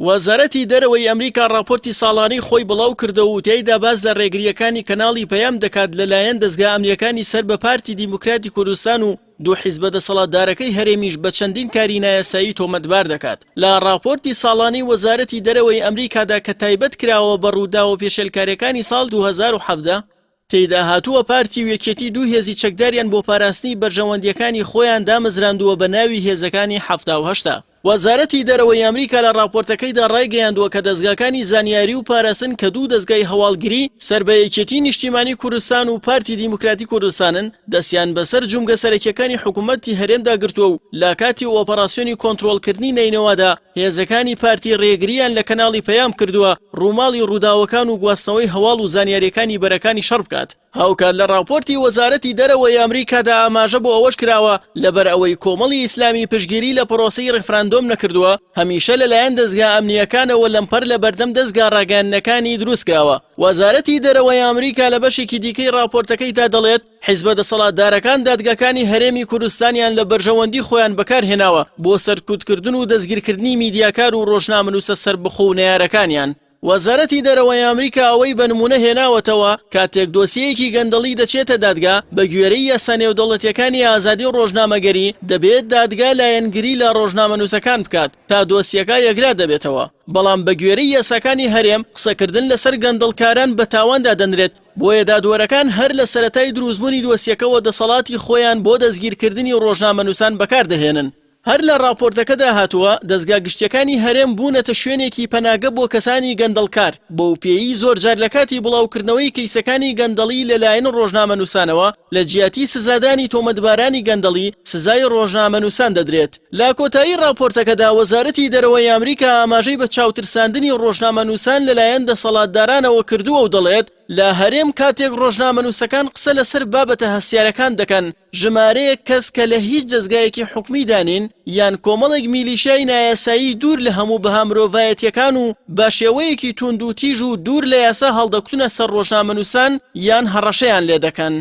وەزارەتی دەرەوەی ئەمریکا ڕاپۆرتی ساڵانەی خۆی بڵاو کردەوە و تیایدا باس لە ڕێگرییەکانی کەناڵی پەیام دەکات لەلایەن دەزگا ئەمنییەکانی سەر بە پارتی دیموکراتی کوردستان و دوو حیزبە دەسەڵاتدارەکەی هەرێمیش بە چەندین کاری نایاسایی تۆمەتبار دەکات. لە ڕاپۆرتی ساڵانەی وەزارەتی دەرەوەی ئەمریکادا کە تایبەت کراوە بە ڕووداوە پێشێلکارییەکانی ساڵ 2017، تێیدا هاتووە پارتی و یەکێتی دوو هێزی چەکداریان بۆ پاراستنی بەرژەوەندییەکانی خۆیان دامەزراندووە بە ناوی هێزەکانی 70 و 80. وەزارەتی دەرەوەی ئەمریکا لە ڕاپۆرتەکەیدا ڕایگەیاندووە کە دەزگاکانی زانیاری و پاراستن کە دوو دەزگای هەواڵگری سەر بە یەکێتی نیشتیمانی کوردستان و پارتی دیموکراتی کوردستانن دەستیان بەسەر جومگە سەرەکیەکانی حکومەتی هەرێمدا گرتووە و لە کاتی ئۆپەراسیۆنی کۆنترۆڵکردنی نەینەوادا هێزەکانی پارتی ڕێگرییان لە کەناڵی پەیام کردووە ڕووماڵی ڕووداوەکان و گواستنەوەی هەواڵ و زانیارییەکانی بەرەکانی شەڕ بکات. هاوکات لە ڕاپۆرتی وەزارەتی دەرەوەی ئەمریکادا ئاماژە بۆ ئەوەش کراوە، لەبەر ئەوەی کۆمەڵی ئیسلامی پشتگیری لە پرۆسەی ڕیفراندۆم نەکردووە، هەمیشە لەلایەن دەزگا ئەمنییەکانەوە لەمپەر لەبەردەم دەزگا ڕاگەیاندنەکانی دروستکراوە. وەزارەتی دەرەوەی ئەمریکا لە بەشێکی دیکەی ڕاپۆرتەکەیدا دەڵێت، حیزبە دەسەڵاتدارەکان دادگاکانی هەرێمی کوردستانیان لە بەرژەوەندی خۆیان بەکارهێناوە بۆ سەرکوتکردن و دەستگیرکردنی میدیاکار و ڕۆژنامەنووسە سەربەخۆ و نەیارەکانیان. وەزارەتی دەرەوەی ئەمریکا ئەوەی بە نموونە هێناوەتەوە، کاتێک دۆسیەیەکی گەندەڵی دەچێتە دادگا، بە گوێرەی یاسا نێودەوڵەتییەکانی ئازادی ڕۆژنامەگەری، دەبێت دادگا لایەنگری لە ڕۆژنامەنووسەکان بکات تا دۆسیەکە یەکلا دەبێتەوە. بەڵام بە گوێرەی یاساکانی هەرێم، قسەکردن لەسەر گەندەڵکاران بە تاوان دادەنرێت، بۆیە دادوەرەکان هەر لە سەرەتای دروستبوونی دۆسیەکەوە دەسەڵاتی خۆیان بۆ دەستگیرکردنی ڕۆژنامەنووسان بەکاردەهێنن. هەر لە ڕاپۆرتەکەدا هاتووە، دەزگا گشتیەکانی هەرێم بوونەتە شوێنێکی پەناگە بۆ کەسانی گەندەڵکار، بەوپێیەی زۆرجار لەکاتی بڵاوکردنەوەی کەیسەکانی گەندەڵی لەلایەن ڕۆژنامەنووسانەوە، لە جیاتی سزادانی تۆمەتبارانی گەندەڵی، سزای ڕۆژنامەنووسان دەدرێت. لە کۆتایی ڕاپۆرتەکەدا وەزارەتی دەرەوەی ئەمریکا ئاماژەی بە چاوترساندنی ڕۆژنامەنووسان لەلایەن دەسەڵاتدارانەوە کردووە و دەڵێت، لە هەرێم کاتێک ڕۆژنامەنووسەکان قسە لەسەر بابەتە هەستیارەکان دەکەن، ژمارەیەک کەس کە لە هیچ دەزگایەکی حکومیدا نین یان کۆمەڵێک میلیشیای نایاسایی دوور لە هەموو بەها مرۆڤایەتییەکان و بە شێوەیەکی توندوتیژ و دوور لە یاسا هەڵدەکوتنە سەر ڕۆژنامەنووسان یان هەڕەشەیان لێدەکەن.